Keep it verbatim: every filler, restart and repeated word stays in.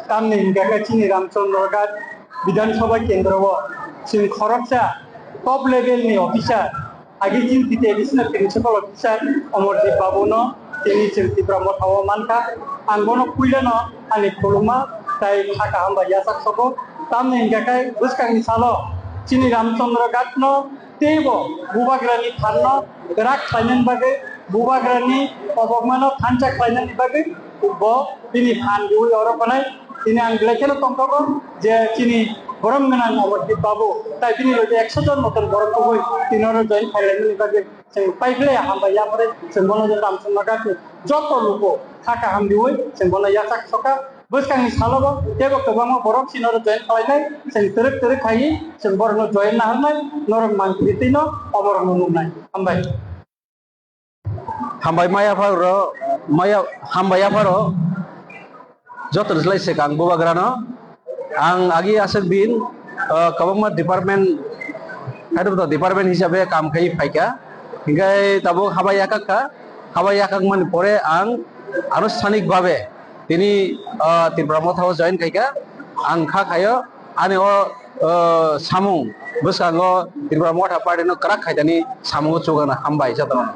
Tamni hwnkha khe chini Ramchandra Ghat Bidhan Sabha Kendro o chwng khoroksa top level ni officer, agi chini T T A D C no principal officer Amarjit Babu no tini chwng Tipra Motha o mankha. Ang bono puila no ani khuluma tai kha kaham bai yachak sogo. Tamni hwnkha khe bwskang ni salo chini Ramchandra Ghat no teibo Bubagrani phanno kwrak khlainani bagwi, Bubagrani kobokmano thansa khlainani bagwi bo bini phan riwi oro phanai. Tini ang belai kheno tongthogo je chini borom gwnang Amarjit Babu, tai bini loge ekso jon moton borok kubui tini oro join khlainani bagwi chwng paiphle hambai yapore chwng bono je Ramchandra Ghat ni joto luku kha kaham riwi chwng bono yachak soka. Bwskangni salobo teibo kwbangma borok chini oro join khlainai, chwng twrwk twrwk khaiwi chwng borokno join naharnai, norok mankhe twi no oborokno nuknai. Hambai. Hambai maya pharo, maya, hambai yapharo, joto ni slai swkang Bubagrano. Ang agi aswk din, ah, kwbangma department, kaitor department hisabe kam khai phaikha. Hinkhe tabuk habai yakak kha, habai yakak mani pore ang anusthanik babe tini, ah, Tipra Motha o join khaikha. Ang kha khayo ani o, ah, samung bwskango Tipra Motha party no kwrak khaitani samungo chugana hambai jotono.